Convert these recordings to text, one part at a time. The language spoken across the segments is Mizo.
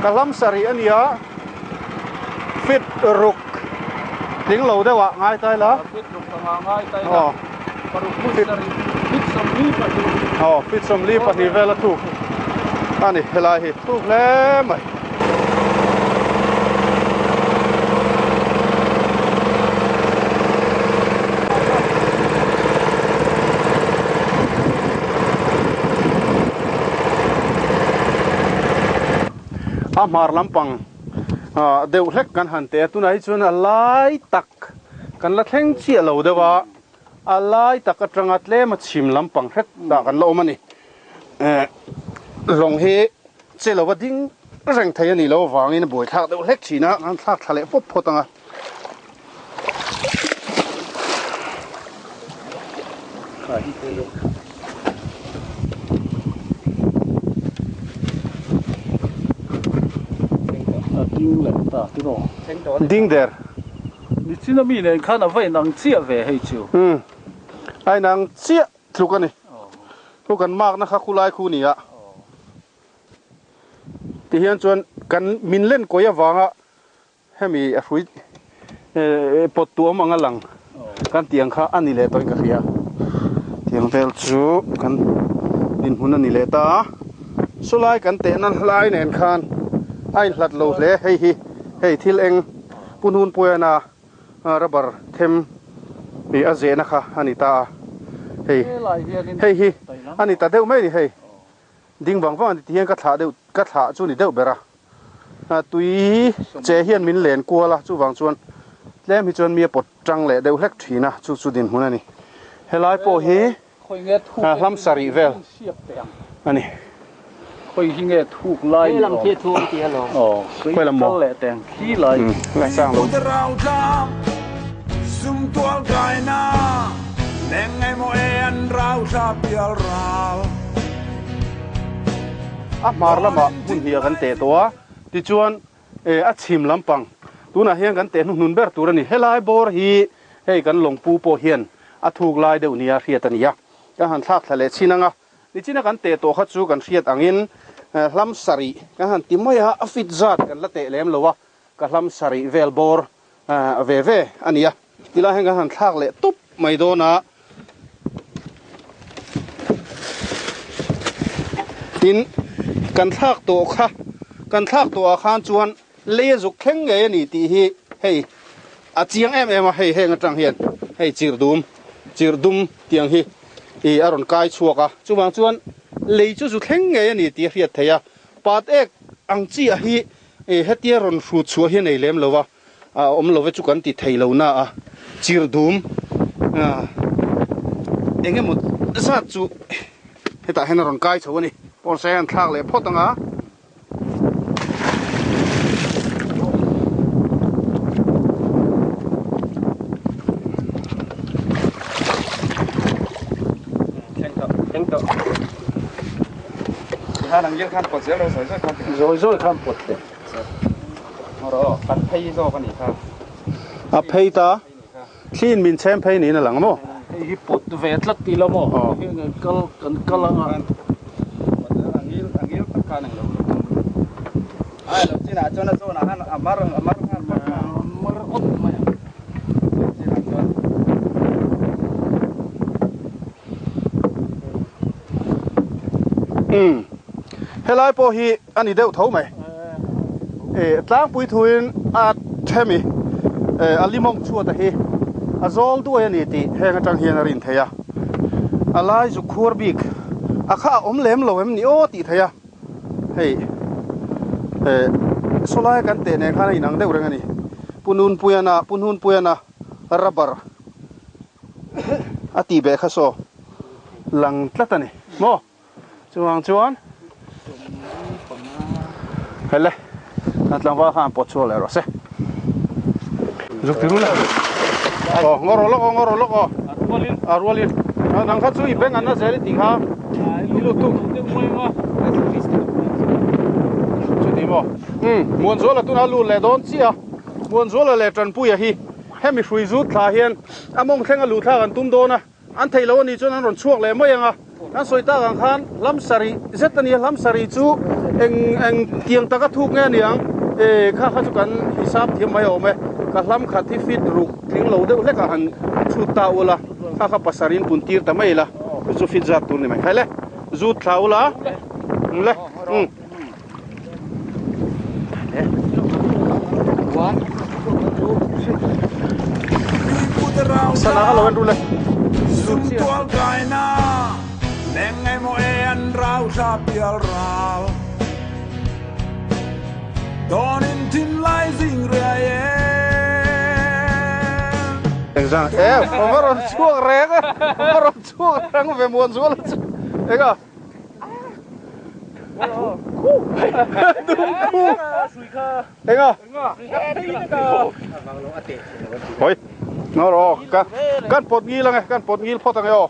Ka hlam sarih a nia, fit ruk tling lo deuh ah ngai ta ila. Fit ruk anga ngai ta ila. Paruk hmun sarih fit 42. Aw, fit 42 vel a thuk a ni helai hi, thuk hle mai. A hmar lampang deuh hlek kan han teh a, tunah hi chuan a lai tak kan la thleng chiah lo deuh a, a lai tak atanga tlem a chhim lampang hret ah kan la awm a ni. Lawng hi che lova ding reng thei a nih loh avangin a buaithlak deuh hlek thin a, kan thlak thla leh pawp phawt ang a. Ding der. Nichina mi nen khan a va inang chiah ve hei chu. Umm a inang chiah tluk a ni. Thu kan mark na kha khulai khu ni a. Tihian chuan kan min len kawi avanga Hemi a hrui pawt tu awm ang a lang kan tih ang kha a ni leh tawhin ka hria. Tiang vel chu kan dinhmun a ni leh ta a. Saw lai kan tehna lai nen khan a inhlat lo hle. Hei hi hei thil eng Punhun Puiana rubber them ih a zehna kha a ni ta a. Hei hei hi a ni ta deuh mai a ni hei. Ding vang vang a ni ti hian ka thlah deuh ka thlah chu a ni deuh ber a. Tui che hian min len kual a, chuvang chuan tlem hi chuan mi a pawt tang leh deuh hlek thin a, chu chu dinhmun a ni. Helai pawh hi hlam sarih vel a ni. Khawi lam maw? Ngaisang lo. A hmar lamah hmun hnih ah kan teh tawh a, tichuan a chhim lampang tunah hian kan teh hnuhnun ber tur a ni. Helai bawr hi hei kan lawngpu pawh hian a thuk lai deuh nia hriat a ni a, kan han thlak thla leh chhin ang a, nichina kan teh tawh kha chu kan hriat angin hlam sarih kan han ti mai a, a fit zat kan la teh lem lo a, ka hlam sarih vel bawr ve ve a ni a. Tilai hian kan han thlak leh tawp mai dawn a. Tin, kan thlak tawh kha, kan thlak tawh ah khan chuan lei a zuk thleng ngei a ni tih hi hei a chiang em em a, hei heng atang hian hei chirh dum, chirh dum tiang hi ih a rawn kai chhuak a, chuvang chuan lei chu zu thleng ngei a ni tih a hriat theih a, pat ek ang chi ah hi ih hetia rawn hrut chhuah hi a nei lem lo a. A awm lo ve chu kan ti thei lo na a, chir dum eng emaw zat chu hetah hian a rawn kai chho a ni. Pawlsa hian thlak leh phawt ang a. Zawi zawi khan pawt teh. A phei ta, thliin min chhem phei niin a lang maw? Hei hi pawt ve tlat ti la maw? Hei kan kal kan kal anga. Mar awt mai ang. Umm helai pawh hi a ni deuh tho mai. Eh tlangpui thuin a themi eh a limawng chhuat a hi a zawl duai a ni tih heng atang hian a rin theih a. A lai zuk khuar bik a kha a awm lem lo em ni aw tih theih a. Hei eh sawlai kan teh nen khan a inang deuh reng a ni. Pu Nunpuiana Pu Hnunpuiana rubber a tih beh kha saw lang tlat a ni maw. Chuvang chuan hele a tlangval khan pawt chhuak leh rawh se. Zuk ti rul a. Aw ngaw rawh lawk aw ngaw rawh lawk aw. A rualin. A nang kha chu i beng an na zel i tih kha. I lut tuk. Chuti maw. Umm Muanzuala tuna lut leh dawn chiah a. Muanzuala leh Tanpuia hi hemi hrui zut thla hian a mawng thleng a luh thlak an tum dawn a. An theih loh a nih chuan an rawn chhuak leh mai ang a, kan sawi tak ang khan hlam sarih zet a ni a, hlam sarih chu Eng eng tiang taka thuk nge aniang e kha kha chu kan hisap thiam mai a awm e. Ka hlam khat hi feet ruk tling lo deuh hlek ah han chhut ta ula kha kha pasarih in pun tir ta mai ila chu chu feet zat tur ni mai. Khai le zut thla ula le umm. Sana kha lo en ru le. Engzang e va rawn chhuak reng a va rawn chhuak reng ve muan zual chu eng a. Enga Hoi Nó ro kan kan pot ngil ange kan pot ngil phawt ange aw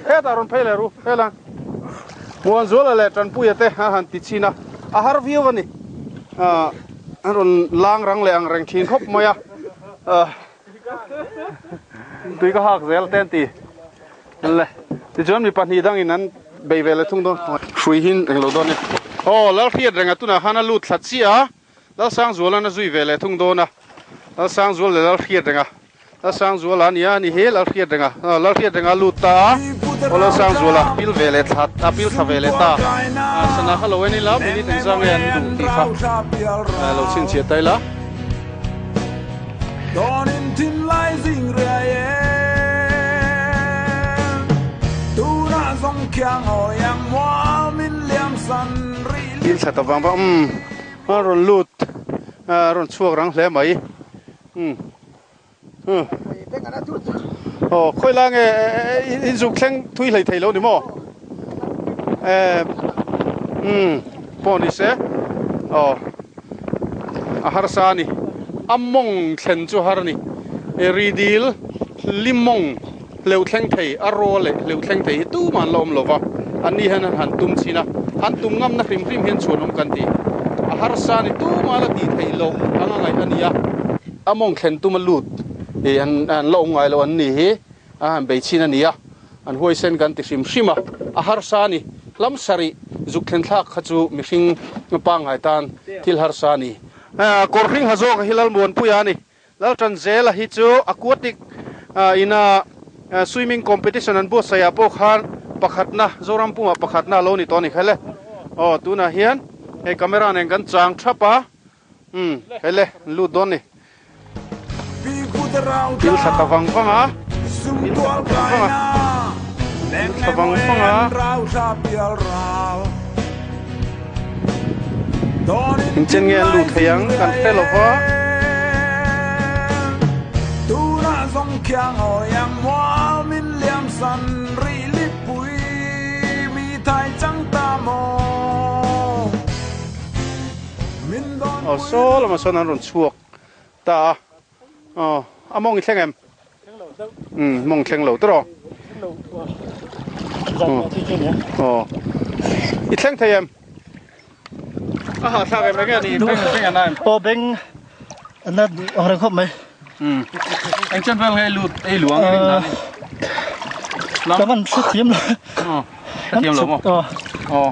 hetah rawn phei leh ru helang Muanzuala leh Tanpuia te a han ti chhin a a har viau a ni ah an rawn lang rang leh ang reng thin khawp mai a ah Tui ka hak zel te an ti. Le tichuan mi pahnih dangin an bei ve leh thung dawn. Hrui hin englo dawn ni. Aw Lalhriat renga tunah khan a lut thla chiah a, Lalsangzuala'n a zui ve leh thung dawn a. Lalsangzual leh Lalhriat renga. Lalsangzuala a nia a ni hi Lalhriat renga. Aw Lalhriat renga a lut ta a, aw Lalsangzuala pil ve leh thla a pil thla ve leh ta. Sana kha lo en ila minute engzah nge an duh tih kha lo chhinchhiah ta ila. Dawnin thinlai zing riai em Tunah zawng khiang awi ang mual min liam san rih Thil tha ta vang vang umm a rawn lut a rawn chhuak rang hle mai umm huh aw khawi lai nge in zuk thleng thui hlei thei lo ni maw eh umm pawh ni se aw. A harsa a ni. A mawng thlen chu har a ni. Ridil limawng hleuh thleng thei, a raw leh hleuh thleng thei hi tumah an la awm lo va. Anni hian an han tum chin a, han tum ngamna hrim hrim hian chhuan awm kan ti. A harsa a ni, tumah la tih theih loh anga ngaih a ni a. A mawng thlen tum a lut hi an la awm ngai lo an ni hi a han bei chin a ni a. An huaisen kan ti hrim hrim a, a harsa a ni. Hlam sarih zuk thlen thlak kha chu mihring pangngai tan thil harsa a ni. Kawr hring ha zawk hi Lalmuanpuia a ni. Laltanzela hi chu aquatic ina swimming competition an buatsaih ah pawh khan pakhatna, Zoram pumah pakhatna a lo ni tawh a ni kha le. Aw tunah hian hei camera nen kan chang thap a, umm hei le an lut dawn a ni. Thil thla ta vang vang a, thil thla ta vang vang a, thil thla vang vang a. Engchen nge an luh thei ang kan hre lo va. Aw saw lamah sawn an rawn chhuak. Ta a, aw a mawng i thleng em? Umm mawng thleng lo tawh aw i thleng thei em? A hahthlak em enge ni beng beng a na em? Aw beng a na ang reng khawp mai. Umm eng chen vel nge i lut ei luang ring dan in? Ka van hre thiam lo. Aw hre thiam lo maw? Aw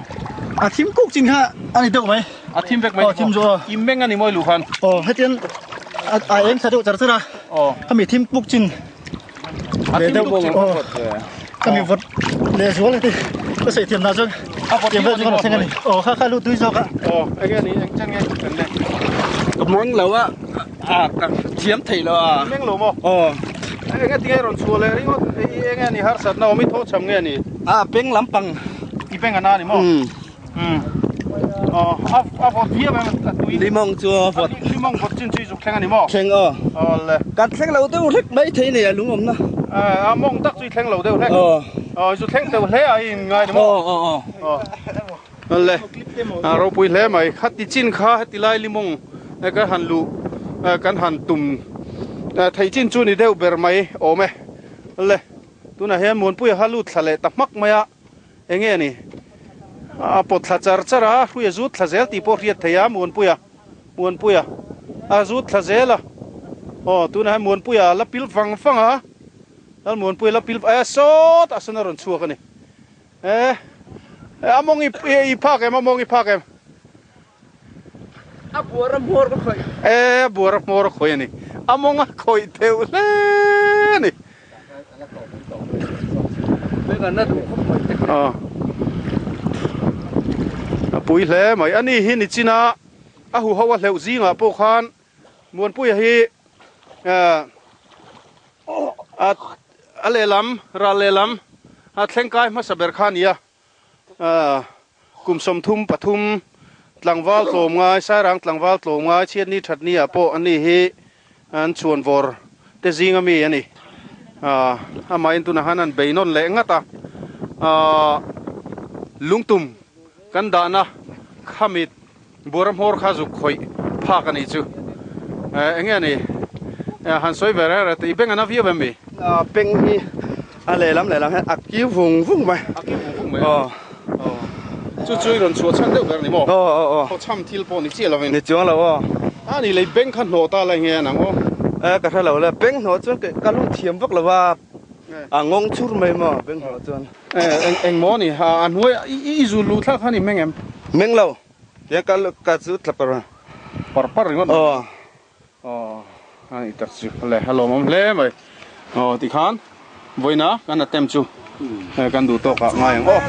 a thim kuk chin kha a ni deuh mai. A thim vek mai ni maw? I meng a ni maw i luh khan? Aw hetiang a eng thla deuh char char a. Aw. Khami thim puk chin. A thim puk chin. Aw. Khami vawt leh zual heti ka sawi thiam dah chuan. A vawt hiam a ni maw? Aw kha kha lut tui zawk a. Aw enge ni eng chen nge kan le? Ka meng lo a a ka thiam thei lo a. I meng lo maw? Aw. Enge tinge rawn chhuah leh ringawt enge ni harsatna awm i thaw cham nge ni? A beng lampang. I beng a na ni maw? Umm. A vawt viau em a tui. Limawng chu a vawt. Limawng vawt chin chu i zuk thleng a ni maw? Thleng aw. Aw le. Kan thleng lo deuh hlek mai thei nei a lungawmna. A mawng tak chu i thleng lo deuh hlek. Aw. Aw i zu thleng teuh hle a i in ngai ni maw? Aw aw aw. Aw le. A ropui hle mai. Khati chin kha heti lai limawng kan han luh kan han tum theih chin chu ni deuh ber mai awm e. Le. Tunah hian Muanpuia kha lut thla leh ta hmak mai a. Enge a ni? A pawt thla char char a, hrui a zut thla zel tih pawh hriat thei a, Muanpuia, Muanpuia a zut thla zel a. Aw, tunah hian Muanpuia a la pil vang vang a, Lal Muanpuia la pil eh sawt ah sawn a rawn chhuak a ni. Eh, a mawng i phak em, a mawng i phak em? A buar a hmawr ka khawih. E, a buar a hmawr a khawih a ni. A mawng a khawih theuh hle a ni. A pui hle mai. Ani hi nichina a huho a hleuh zingah pawh khan Muanpuia hi a lehlam, ral lehlam a thleng kai hmasa ber kha a ni a. Kum 33 tlangval tlawm ngai, Sairang tlangval tlawm ngai, chhiatni thatni ah pawh ani hi an chhuan vawr te zing ami a ni. Amahin tunah khan an bei nawn leh ngat a, lungtum kan dahna khamit buara hmawr kha zuk khawih phak a nih chu. Enge a ni? Han sawi ve reng reng teh, i beng a na viau em mi? Beng hi a lehlam lehlam hian a kiu vung vung mai. A kiu vung vung mai a. Aw. Chu chu i rawn chhuah chhan deuh ber ni maw? Aw aw aw. Thaw chham thil pawh ni chiah lovin. Ni chuang lo aw. A ni lei beng kha hnawh ta lai nge a nang aw? E ka hre lo le, beng hnawh chuan ka lu thiam vak lo a, a ngawng chur mai maw beng hnawh chuan. E eng eng maw ni a hnuai i zul luh thlak kha ni meng em? Meng lo, tiang ka ka chu tla par a. Par par ringawt. Aw. Aw a nih tak chu le a lawmawm hle mai. Aw tikhan vawiina kan attempt chu kan duh tawk ah ngai ang aw.